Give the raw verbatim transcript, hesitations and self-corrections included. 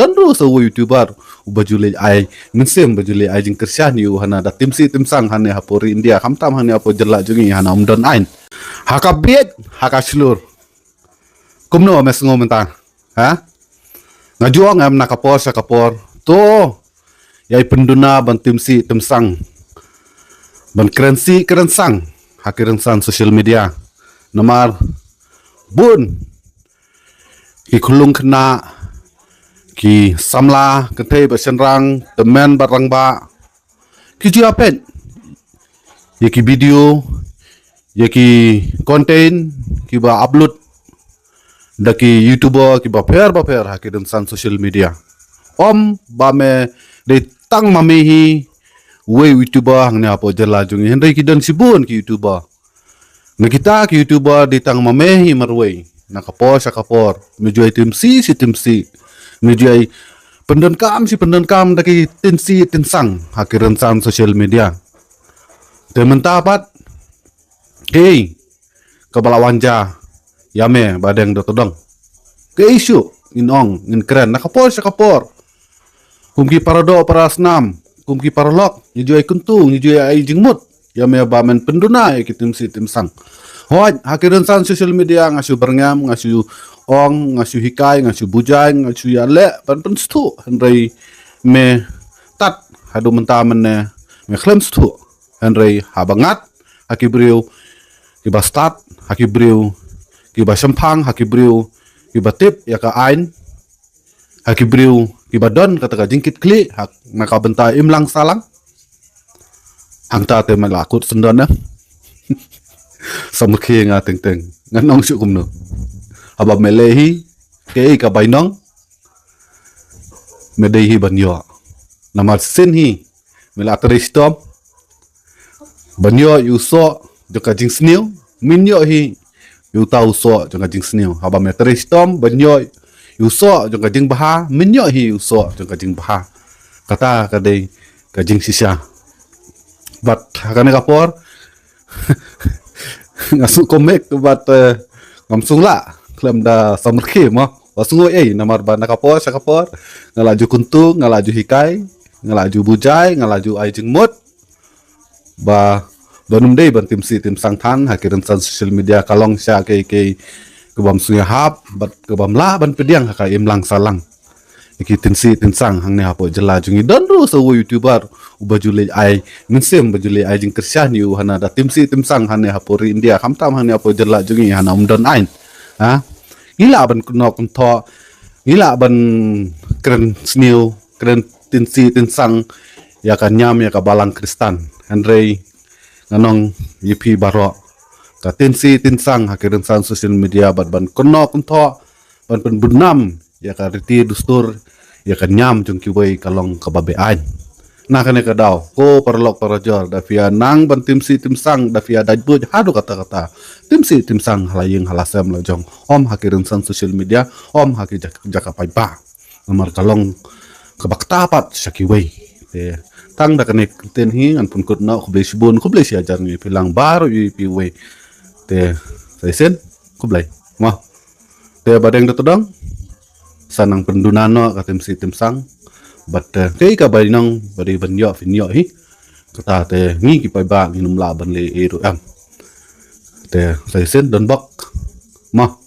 Don ruh sa uwei YouTuber uba ju leit ai mynsiem, ba ju leit ai jingkyrshan ïa u hana da timsi timsang hane hapoh ri India, khamtam hane hapoh jylla jong ngi hana um don ain. Ha ka bieit, ha ka shlur. Kumno me sngew mynta? Ha? Nga ju ong em, na ka por sha ka por. To, ïai pynduna ban timsi timsang, ban kren si kren sang ha ki rynsan social media. Namar bun ki khyllung khynnah, ki samla kynthei bad shynrang, tymmen bad rangbah, ki ju ïa peit ïa ki video, ïa ki content kiba upload da ki YouTuber kiba pher ba pher ha ki rynsan social media. Ym ba me dei tang ma me hi uwei YouTuber hangne hapoh jylla jong ngi, hynrei ki don shibun ki YouTuber. Na kita ki YouTuber dei tang ma me hi marwei, na ka por sha ka por me ju ïai timsi si timsi, me ju ïai pyndonkam si pyndonkam da ki timsi timsang ha ki rynsan social media. Te mynta pat, hei, kaba la wan ja ïa me Badeng Dotodong. Kaei shuh ngin ong, ngin kren na ka por sha ka por. Kum ki paradoh parasnam, kum ki paralok, ngi ju ïai kyntu, ngi ju ïai ai jingmut ïa me ba men pynduna ïa ki timsi timsang. Hooid, ha ki rynsan social media nga shu byrngem, nga shu ong, nga shu hikai, nga shu bujai, nga shu ïaleh ban pynsngewthuh, hynrei me tad haduh mynta mynne me khlem sngewthuh. Hynrei haba ngat ha ki briew kiba stad, ha ki briew kiba shemphang, ha ki briew kiba tip ïa ka ain, ha ki briew kiba don kata ka jingkitkhlieh ha na ka bynta imlang sahlang, hangta te me la kut syndon eh. Samrkhie nga teng teng, ngan ong shuh kumno? Haba me leh hi, kaei ka bainong me dei hi ban ïoh? Namar shisien hi me la trei shitom ban ïoh ïa u soh jong ka jingsniew, men ïoh hi ïa uta u soh jong ka jingsniew. Haba me trei shitom ban ïoh ïa u soh jong ka jingbha, men ïoh hi ïa u soh jong ka jingbha. Kata ka dei ka jingshisha. Bad ha kane ka por nga shu comic bad, eh, ngam shu lah khlem da samrkhie mo. Wat sngew ei, namar ba na ka por sha ka por nga la ju kyntu, nga la ju hikai, nga la ju bujai, nga la ju ai jingmut ba don ym dei ban timsi timsang than ha ki rynsan social media, ka long sha kiei kiei kaba ym sngewhap bad kaba ym lah ban pdiang ha ka imlang sahlang. Ki timsi timsang hangne hapoh jylla jong ngi. Don ruh sa uwei YouTuber uba ju leit ai mynsiem, ba ju leit ai jingkyrshan ïa u hana da timsi timsang hangne hapoh ri India, khamtam hangne hapoh jylla jong ngi hana um don ain. Ha? Ngi lah ban kynnoh kynthoh, ngi lah ban kren sniew, kren timsi timsang ïa ka niam ïa ka balang Khristan. Hynrei ngan ong ïa phi baroh, ka timsi timsang ha ki rynsan social media bad ban kynnoh kynthoh, ban pynbun nam ïa ka riti dustur, ïa ka niam jong kiwei ka long kaba be-aiñ. Na kane ka daw, ko paralok parajor, da phi ïa nang ban timsi timsang, da phi ïa dait buit haduh katta katta, timsi timsang ha la ïing ha la sem la jong, ym ha ki rynsan social media, ym ha ki jaka, jaka paidbah. Namar ka long kaba kata pat sha kiwei. Te tang da kane ka ktien hi ngan pynkut noh, khublei shibun, khublei shihajar ngi phi lang baroh ïa phi wei. Te sa shisien, khublei. Mo. Te Badeng Dotodong, sa nang pynduna noh ka timsi timsang. Bad, eh, kaei ka bainong ba dei ban ïoh phin ïoh hi. Kata te ngi ki paidbah ngin ym lah ban leh ei ruh em. Te sa shisien, don bok. Mo.